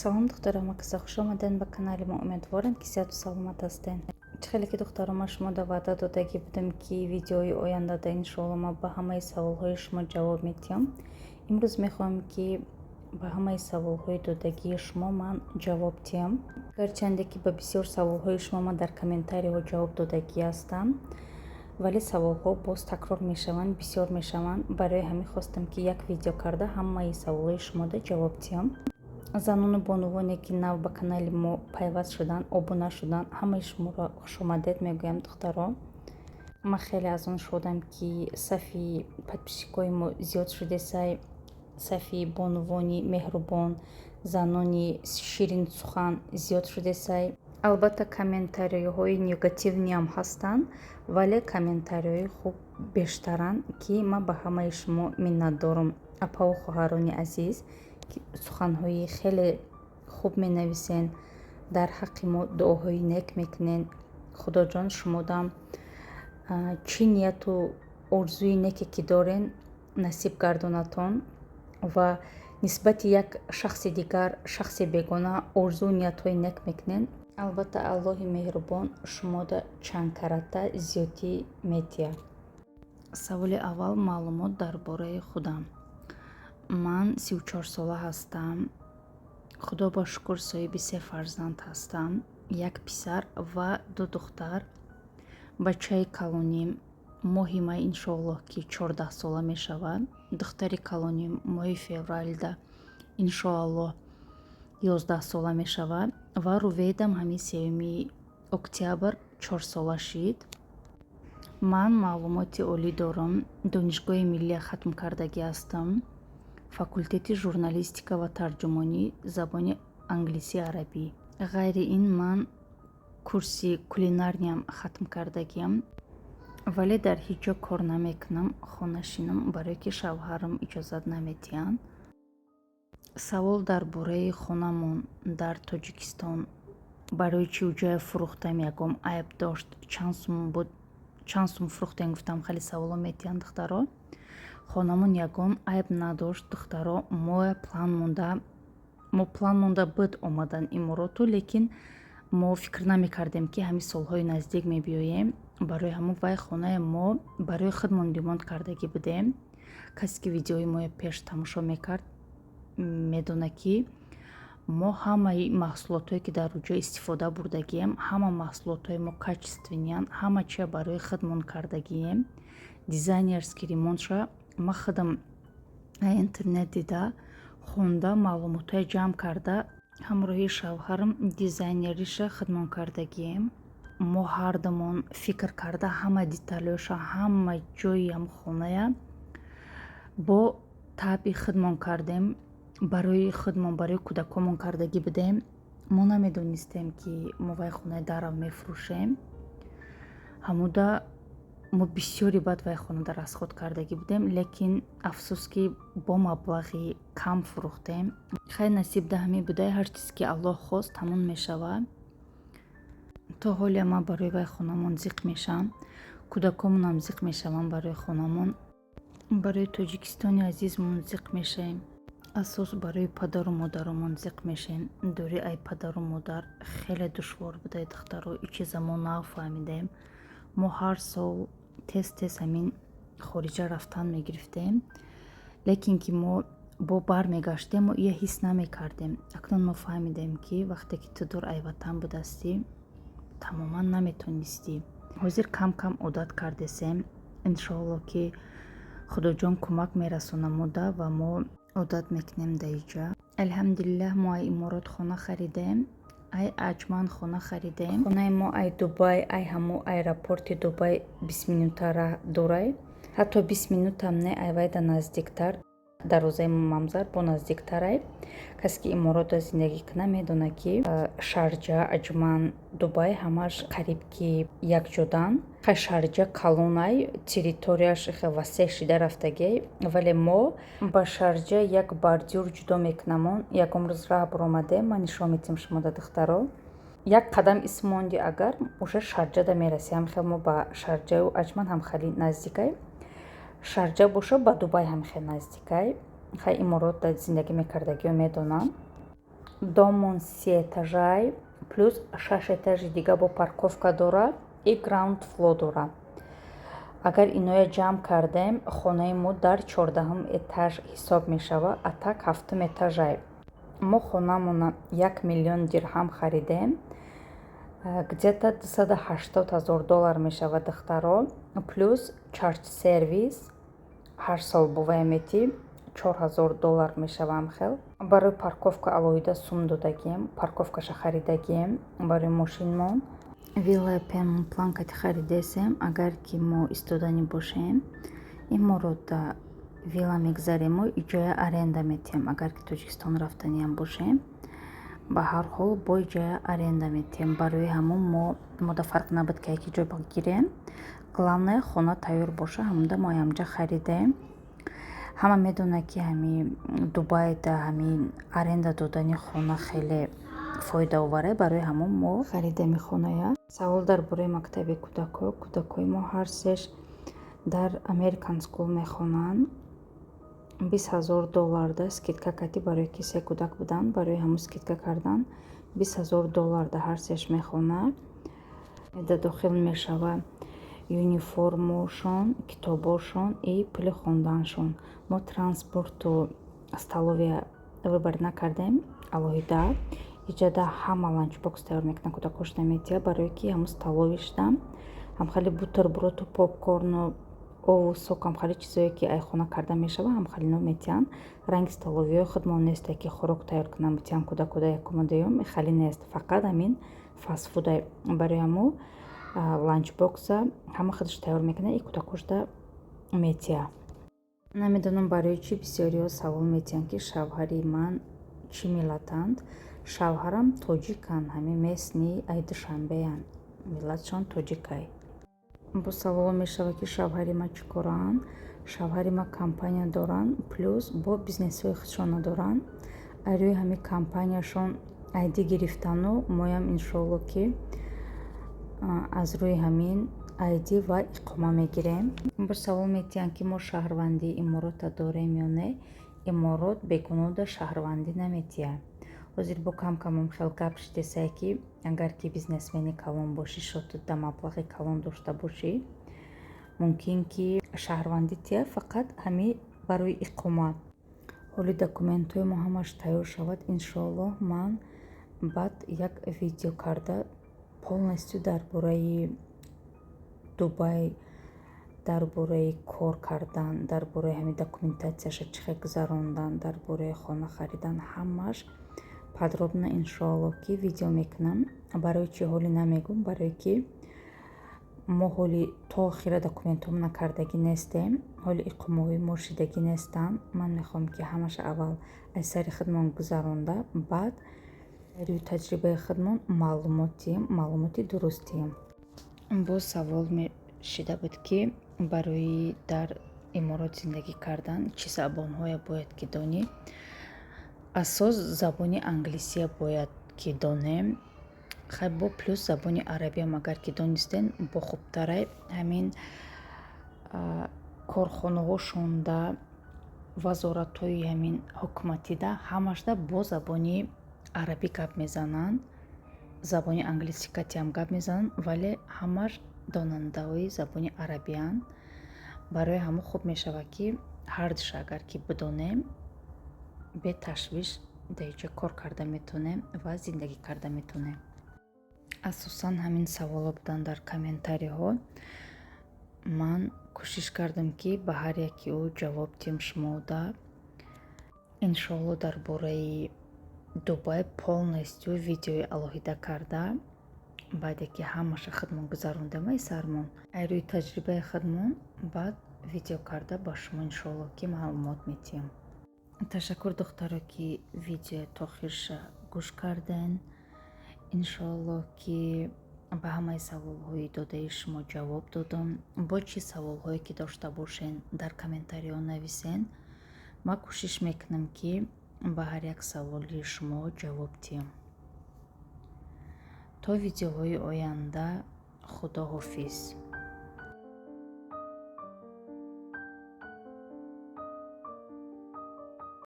Салом, духтаро, ҳамакаса хуш омадед ба канали мо. Умедворем, ки сиҳату саломат ҳастед. Чӣ хеле ки, духтаро, ман шумода ваъда додагӣ будам, ки видеои ояндада, иншоалло, ман ба ҳамаи саволҳои шумо ҷавоб медиҳам. Имрӯз мехоҳам, ки ба ҳамаи саволҳои додагии шумо ман ҷавоб диҳам. Гарчанде ки ба бисёр саволҳои шумо ман дар комментариҳо ҷавоб додагӣ ҳастам, вале саволҳо боз такрор мешаванд, бисёр мешаванд. Барои ҳамин хостам, ки як видео карда, ҳамаи саволҳои шумода ҷавоб диҳам. Занону бонувоне, ки нав ба канали мо пайваст шуданд, обуна шуданд, ҳамаи шуморо хушомадед мегӯям. Духтаро, ман хеле аз он шодам, ки сафи подписчикои мо зиёд шудесай. Сафи бонувони меҳрубон, занони ширинсухан зиёд шудесай. Албатта, комментариҳои негативный ам ҳастанд, вале комментариҳои хуб бештаранд, ки ман ба ҳамаи шумо миннатдорам, апаву хоҳарони азиз, ки суханҳои хеле хуб менависен, дар ҳаққи мо дуоҳои нек мекунен. Худоҷон шумодам чӣ нияту орзуи неке ки дорен, насиб гардонатон ва нисбати як шахси дигар, шахси бегона орзуу ниятҳои нек мекунен, албатта, Аллоҳи меҳрубон шумода чандкарата зиёдтӣ медиҳад. Саволи аввал: маълумот дар бораи худам. Ман 34 сола ҳастам. Худо ба шукр, соҳиби се фарзанд ҳастам: як писар ва ду духтар. Бачаи калоним моҳи май, иншоаллоҳ, ки 14 сола мешавад. Духтари калоним моҳи февралда, иншоаллоҳ, 11 сола мешавад ва Рувейдам ҳамин 3 октябр 4 сола шид. Ман маълумоти олӣ дорам. Донишгоҳи миллия хатм кардагӣ ҳастам, факултети журналистика ва тарҷумонӣ, забони англисӣ, арабӣ. Ғайри ин, ман курси кулинарный ам хатм кардагиам, вале дар ҳеҷ ҷо кор намекунам, хонашинам, барое ки шавҳарам иҷозат намедиҳанд. Савол дар бораи хонамон дар Тоҷикистон: барои чӣ уҷая фурӯхтам, ягон айб дошт, чанд сум буд, чанд сум фурӯхтем, гуфтам. Хеле саволо медиҳанд, духтаро. Хонамон ягон айб надошт, духтаро. Мо план монда буд омадан Имороту, лекин мо фикр намекардем, ки ҳамин солҳои наздик мебиёем. Барои ҳамон вай хонаи мо барои худмон ремонт кардагӣ будем. Касе ки видеои моя пеш тамошо мекард, медонад, ки мо ҳамаи маҳсулотҳое, ки дар уҷо истифода бурдагием, ҳама маҳсулотҳои мо качественный анд, ҳама чия барои худмон кардагием. Дизайнерский ремонт ша ман худам интернет дида, хонда, маълумотҳое ҷамъ карда, ҳамроҳи шавҳарам дизайнериша худмон кардагием. Мо ҳардумон фикр карда, ҳама деталь оша, ҳама ҷои ҳам хоная бо табъи худмон кардем, барои худмон, барои кӯдакомон кардагӣ будем. Мо намедонистем, ки мо вай хонаи дарав мефурӯшем. Ҳамуда мо бисёри баъд вай хонада расход кардагӣ будем, лекин афсӯс, ки бо маблағи кам фурӯхтем. Хай, насиб да ҳамин будай, ҳар чизе ки Аллоҳ хост, ҳамон мешавад. То ҳоле ман барои вай хонамон зиқ мешавам, кӯдакомонам зиқ мешаванд барои хонамон, барои Тоҷикистони азизмон зиқ мешавем, асос барои падару модаромон зиқ мешавем. Дурӣ ай падару модар хеле душвор будай, духтаро. И чиза мо нав фаҳмидаем. Мо ҳар сол тез тез ҳамин хориҷа рафтан мегирифтем, лекин ки мо бо бармегаштем, мо ия ҳис намекардем. Акнун мо фаҳмидем, ки вақте ки ту дур ай ватан будастӣ, тамоман наметонистӣ. Ҳозир кам кам одат кардесем. Иншоалло, ки Худоҷон кӯмак мерасонамуда ва мо одат мекунем да иҷа. Алҳамдулиллаҳ, мо ай Иморот хона харидем, ай Аҷман хона харидем. Хонаи мо ай Дубай, ай ҳамо аэропорти Дубай 20 минута раҳ дурай, ҳатто 20 минутам не, ай вайда наздиктар, дарвозаи мамзар бо наздиктарай. Касе ки Иморотда зиндагӣ кунад, медонад, ки Шарҷа, Аҷман, Дубай ҳамаш қариб ки якҷодаанд. Хай, Шарҷа калонай, территория ш хел васеъ шида рафтагиай, вале мо ба Шарҷа як бордюр ҷудо мекунамон. Ягон рӯз раҳ баромадем, ман нишон медиҳам шумода, духтаро. Як қадам ис монди агар, уже Шарҷада мерасӣ. Ҳамхел мо ба Шарҷаю Аҷман ҳам хеле наздикай. Шарҷа боша, ба Дубай ҳам хел наздикай. Хай, Иморотда зиндагӣ мекардагиё медонам. Домон се этажай, плюс шаш этажи дига бо парковка дорад и ground floor дорад. Агар иноя ҷамъ кардем, хонаи мо дар 14-ум этаж ҳисоб мешавад, а так ҳафтум этажай. Мо хонаамона 1 миллион дирҳам харидем, где-то 280 000 доллар мешавад, духтаро. Плюс charge сервис ҳар сол бувая метӣ, 4000 доллар мешава. Ҳамхел барои парковка алоҳида сум додагием, парковкаша харидагием барои мошинмон. Виллаи payment plan кати харидесем. Агар ки мо истоданӣ бошем, ин моро да вилла мегзарему иҷоя аренда метиҳем. Агар ки Тоҷикистон рафтаниам бошем, ба ҳар ҳол бо иҷоя аренда метиҳем. Барои ҳамон мо мода фарқ набуд, ки яке ҷой бигирем, главное, хона тайёр боша. Ҳамонда мо ҳамҷа харидем. Ҳама медонад, ки ҳами Дубайда ҳамин аренда додани хона хеле фоидаоваре. Барои ҳамон мо харидем хоная. Савол дар бораи мактаби кӯдакҳо. Кӯдакҳои мо ҳар сеш дар American School мехонанд. 20 000 долларда скидка кардӣ, барое ки се кӯдак буданд, барои ҳамон скидка кардан 20 000 долларда ҳар сеш мехонад. Да дохил мешавад юниформошон, китобошон и пули хонданшон. Мо транспорту столовая выбор накардем алоҳида. Иҷода ҳама ланчбокс тайёр мекунанд, кӯдакҳош наметиҳад, барое ки ҳамун столовыйшда ҳамхеле бутерброду попкорну ову сок, ҳамхеле чизое ки айхона карда мешавад, ҳамхелино метиҳанд. Ранги столовыйҳои худмон несте, ки хӯрок тайёр кунанд, битиҳанд кӯдакода якуму дуюм, хеле нест, фақат ҳамин фастфуда. Барои ҳамун ланчбокса ҳама худаш тайёр мекунад и кӯдакҳошда метиҳад. Намедонам, барои чӣ бисёриҳо савол метиҳанд, ки шавҳари ман чӣ миллатанд. Шавҳарам тоҷиканд, ҳамин местный, ай Душанбеянд, миллатшон тоҷикай. Боз саволо мешавад, ки шавҳари ман чӣ коранд. Шавҳари ман компания доранд, плюс бо бизнесҳои худшона доранд. Ай рӯи ҳамин компанияшон ID гирифтану моям, иншоалло, ки аз рӯи ҳамин ID ва иқома мегирем. Боз савол метиҳанд, ки мо шаҳрвандии Иморота дорем ё не. Иморот бегуноҳда шаҳрвандӣ наметиҳад. Ҳозир бо кам камам хел гап шидесае, ки агар ки бизнесмени калон бошӣ, шотуда маблағи калон дошта бошӣ, мумкин ки шаҳрвандӣ тиҳад, фақат ҳамин барои иқома. Ҳоли документҳои мо ҳамаш тайёр шавад, иншоаллоҳ, ман баъд як видео карда, полностью дар бораи Дубай, дар бораи кор кардан, дар бораи ҳамин документатсияша чӣ хел гузарондан, дар бораи хона харидан, ҳамааш подробно, иншоаллоҳ, ки видео мекунам. Барои чӣ ҳоле намегӯм? Барое ки мо ҳоли то охира документҳом накардагӣ нестем, ҳоли иқомаҳои мо шидагӣ нестанд. Ман мехоҳам, ки ҳамаша аввал аз сари худмон гузаронда, баъд рӯи таҷрибаи худмон маълумот диҳем, маълумоти дуруст диҳем. Боз савол шида буд, ки барои дар Иморот зиндагӣ кардан чӣ забонҳое бояд ки донӣ. Асос забони англисия бояд ки донем. Хай, бо плюс забони арабиам агар ки донистен, бо хубтарай. Ҳамин корхонаҳошонда, вазоратҳои ҳамин ҳукуматида, ҳамашда бо забони арабӣ гап мезананд. Забони англисӣ катиам гап мезананд, вале ҳамаш донандаҳои забони арабианд. Барои ҳамон хуб мешавад, ки ҳардуша агар ки бидонем, беташвиш дар инҷо кор карда метавонем ва зиндагӣ карда метавонем. Асосан ҳамин саволҳо буданд дар комментариҳо. Ман кӯшиш кардам, ки ба ҳар яки ӯ ҷавоб диҳам шумода. Иншоалло, дар бораи Дубай полностью видеои алоҳида карда, баъде ки ҳамаша худмон гузарондем ай сармон, ай рӯи таҷрибаи худмон, баъд видео карда ба шумо, иншоалло, ки маълумот медиҳем. Ташаккур, духтаро, ки видео то охирша гӯш карден. Иншоалло, ки ба ҳамаи саволҳои додаи шумо ҷавоб додам. Бо чӣ саволҳое ки дошта бошен, дар комментариҳо нависен. Ман кӯшиш мекунам, ки ба ҳар як саволи шумо ҷавоб диҳам. То видеоҳои оянда, худо ҳофиз.